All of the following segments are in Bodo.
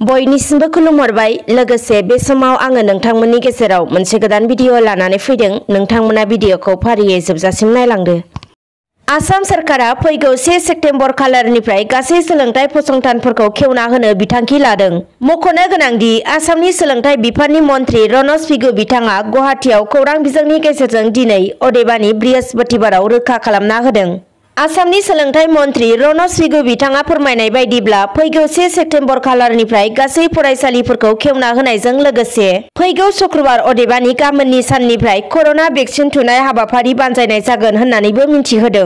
बयनिसिमबो खुलुमहरबाय। लोगोसे बे समाव आङो नोंथांमोननि गेजेराव मोनसे गोदान भिडिअ लानानै फैदों। नोंथांमोना भिडिअखौ फारियै जोबजासिम नायलांदो। आसाम सरकारा फैगौ 1 सेप्तेम्बर खालारनिफ्राय गासै सोलोंथाइ फसंथानफोरखौ खेवना होनो बिथांखि लादों। मख'नो गोनांदि आसामनि सोलोंथाइ बिफाननि मन्थ्रि रनज पेगु बिथाङा गुवाहाटीआव खौरां बिजोंनि गेजेरजों दिनै अदेबानि बृहस्पतिबाराव रोखा खालामना होदों। आसामनि सोलोंथाइ मन्थ्रि रनज पेगु बिथाङा फोरमायनाय बायदिब्ला फैगौ 1 सेप्तेम्बर खालारनिफ्राय गासै फरायसालिफोरखौ खेवना होनायजों लोगोसे फैगौ शुक्रबार अदेबानि गाबोननि साननिफ्राय कर'ना भेक्सिन थुनाय हाबाफारि बानजायनाय जागोन होननानैबो मिन्थिहोदों।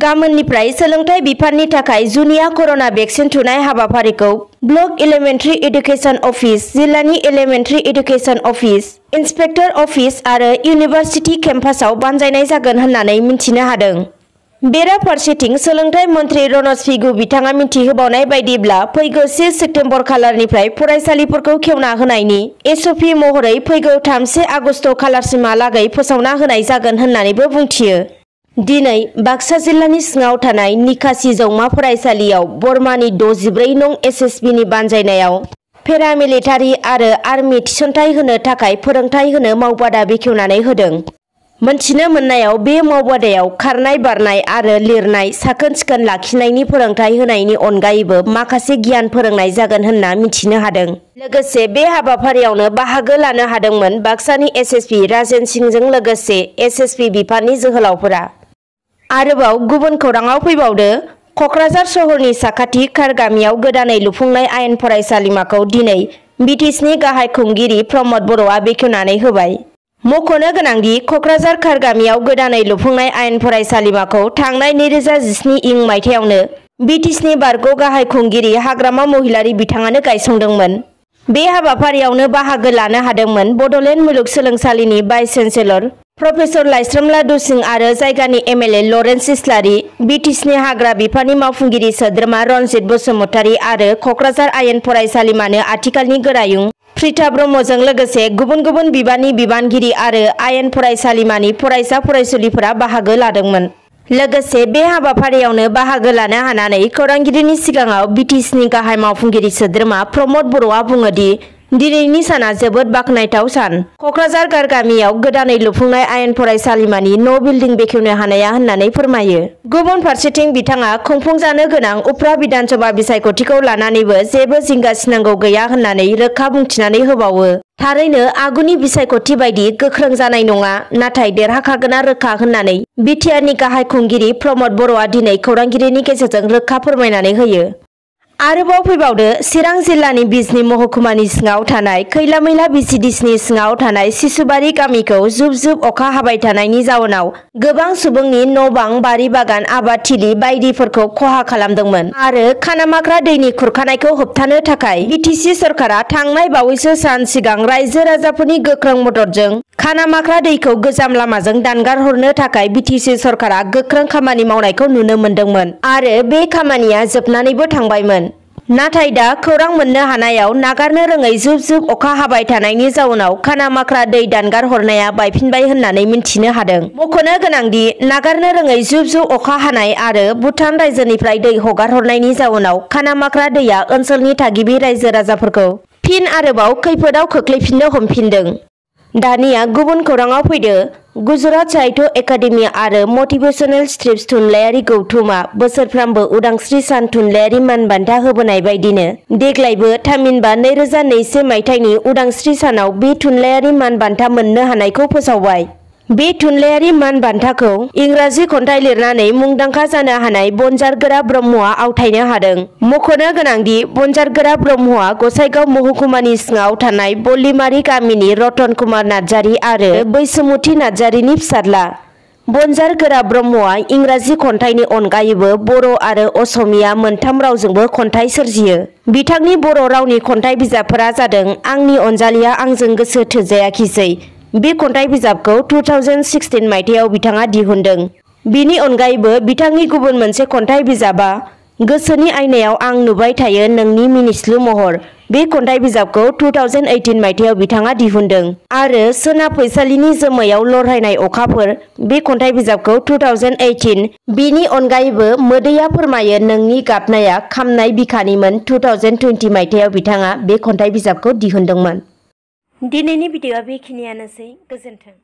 गाबोननिफ्राय सोलोंथाइ बिफाननि थाखाय जुनिया कर'ना भेक्सिन थुनाय हाबाफारिखौ ब्लक एलिमेन्टारि एडुकेशन अफिस, जिल्लानि elementary education office, inspector office आरो इउनिभार्सिटि केम्पासआव बानजायनाय जागोन होननानै मिन्थिनो हादों। बेराफारसेथिं सोलोंथाइ मन्थ्रि रनज पेगु बिथाङा मिन्थिहोबावनाय बायदिब्ला फैगौ 1 सेप्तेम्बर खालारनिफ्राय फरायसालिफोरखौ खेवना होनायनि एसअपि महरै फैगौ 3 आगस्ट खालारसिमहालागै फोसावना होनाय जागोन होननानैबो बुंथियो। दिनै बाक्सा जिल्लानि सिङाव थानाय निकासि जौमा फरायसालियाव बर्मानि 64 नं एसएसबिनि बानजायनायाव पेरामिलिटारि आरो आर्मि थिसनथाइ होनो थाखाय फोरोंथाइ होनो मावबादा बेखेवनानै होदों। मोनथिनो मोननायाव बे मावबादायाव खारनाय बारनाय आरो लिरनाय साखोन-सिखोन लाखिनायनि फोरोंथाइ होनायनि अनगायैबो माखासे गियान फोरोंनाय जागोन होनना मिथिनो हादों। लोगोसे बे हाबाफारियावनो बाहागो लानो हादोंमोन बाक्सानि एसएसपि राजेन सिंहजों लोगोसे एसएसपि बिफाननि जोहोलावफोरा। आरोबाव गुबुन खौराङाव फैबावदो। कक्राझार सहरनि साखाथि खारगामियाव गोदानै लुफुंनाय आयेन फरायसालिमाखौ दिनै बिटिसिनि गाहाय खुंगिरि प्रमद बर'आ बेखेवनानै होबाय। मख'नो गोनांदि कक्राझार खारगामियाव गोदानै लुफुंनाय आयेन फरायसालिमाखौ थांनाय 2017 मायथाइयावनो बिटिसिनि बारग' गाहाय खुंगिरि हाग्रामा महिलारि बिथाङानो गायसंदोंमोन। बे हाबाफारियावनो बाहागो लानो हादोंमोन बड'लेण्ड मुलुगसोलोंसालिनि भाइस चेन्सेलर प्रफेसर लाइस्राम लादु सिंह आरो जायगानि एमएलए लरेन्स इस्लारि, बिटिसिनि हाग्रा बिफाननि मावफुंगिरि सोद्रोमा रनजित बसुमतारी आरो कक्राझार आयेन फरायसालिमानो आथिखालनि गोरायुं प्रिथा ब्रह्मजों लोगोसे गुबुन गुबुन बिबाननि बिबानगिरि आरो आयेन फरायसालिमानि फरायसा फरायसुलिफोरा बाहागो लादोंमोन। लोगोसे बे हाबाफारियावनो बाहागो लानो हानानै खौरांगिरिनि सिगाङाव बिटिसिनि गाहाय मावफुंगिरि सोद्रोमा प्रमद बर'आ बुङोदि दिनैनि साना जोबोद बाख्नायथाव सान। कक्राझार खारगामियाव गोदानै लुफुंनाय आयेन फरायसालिमानि न' बिल्डिं बेखेवनो हानाया होननानै फोरमायो। गुबुन फारसेथिं बिथाङा खुंफुंजानो गोनां उफ्रा बिधानसभा बिसायख'थिखौ लानानैबो जेबो जिंगासिनांगौ गैया होननानै रोखा बुंथिनानै होबावो। थारैनो आगुनि बिसायख'थि बायदि गोख्रों जानाय नङा, नाथाय देरहाखागोना रोखा होननानै बिटिआरनि गाहाय खुंगिरि प्रमद बर'आ दिनै खौरांगिरिनि गेजेरजों रोखा फोरमायनानै होयो। आरोबाव फैबावदो। चिरां जिल्लानि बिजनी महकुमानि सिङाव थानाय खैला-मैला बिसिडिसिनि सिङाव थानाय सिसुबारि गामिखौ जुब जुब अखा हाबाय थानायनि जाउनाव गोबां सुबुंनि न'-बां, बारि बागान, आबादथिलि बायदिफोरखौ खहा खालामदोंमोन आरो खानामाख्रा दैनि खुरखानायखौ होबथानो थाखाय बिटिसि सरकारा थांनाय बावैसो सान सिगां रायजो राजाफोरनि गोख्रों मददजों खानामाख्रा दैखौ गोजाम लामाजों दानगार हरनो थाखाय बिटिसि सरकारा गोख्रों खामानि मावनायखौ नुनो मोन्दोंमोन आरो बे खामानिया जोबनानैबो थांबायमोन। नाथाय दा खौरां मोननो हानायाव नागारनो रोङै जुब जुब अखा हाबाय थानायनि जाउनाव खानामाख्रा दै दानगार हरनाया बायफिनबाय होननानै मिन्थिनो हादों। मख'नो गोनांदि नागारनो रोङै जुब जुब अखा हानाय आरो भुटान रायजोनिफ्राय दै हगारहरनायनि जाउनाव खानामाख्रा दैया ओनसोलनि थागिबि रायजो राजाफोरखौ फिन आरोबाव खैफोदाव खोख्लैफिननो हमफिनदों। दानिया गुबुन खौराङाव फैदो। गुजरात साहित्य एकाडेमि आरो मटिभेशनेल स्ट्रिप्स थुनलाइयारि गौथुमा बोसोरफ्रामबो उदांस्रि सान थुनलाइयारि मान बान्था होबोनाय बायदिनो देग्लायबो थामहिनबा 2021 मायथाइनि उदांस्रि सानाव बे थुनलाइयारि मान बान्था मोननो हानायखौ फोसावबाय। बे थुनलाइयारि मान बान्थाखौ इंराजि खन्थाइ लिरनानै मुंदांखा जानो हानाय बनजार गोरा ब्रह्मआ आवथायनो हादों। मख'नो गोनांदि बनजार गोरा ब्रह्मआ गसाइगाव महकुमानि सिङाव थानाय बल्लिमारि गामिनि रतन कुमार नार्जारी आरो बैसोमुथि नार्जारीनि फिसाज्ला। बनजार गोरा ब्रह्मआ इंराजि खन्थाइनि अनगायैबो बर' आरो असमिया मोनथाम रावजोंबो खन्थाइ सोरजियो। बिथांनि बर' रावनि खन्थाइ बिजाबफोरा जादों आंनि अनजालिया आंजों गोसो थोजायाखिसै। बे खन्थाइ बिजाबखौ 2016 मायथाइयाव बिथाङा दिहुनदों। बिनि अनगायैबो बिथांनि गुबुन मोनसे खन्थाइ बिजाबा गोसोनि आयनायाव आं नुबाय थायो नोंनि मिनिस्लु महर। बे खन्थाइ बिजाबखौ 2018 मायथाइयाव बिथाङा दिहुनदों आरो सोनाब फैसालिनि जोमैयाव लरहायनाय अखाफोर बे खन्थाइ बिजाबखौ 2018। बेनि अनगायैबो मोदैया फोरमायो नोंनि गाबनाया खामनाय बिखानिमोन 2020 मायथाइयाव बिथाङा बे खन्थाइ बिजाबखौ दिहुनदोंमोन। दिनैनि भिडिअआ बेखिनियानोसै। गोजोन्थों।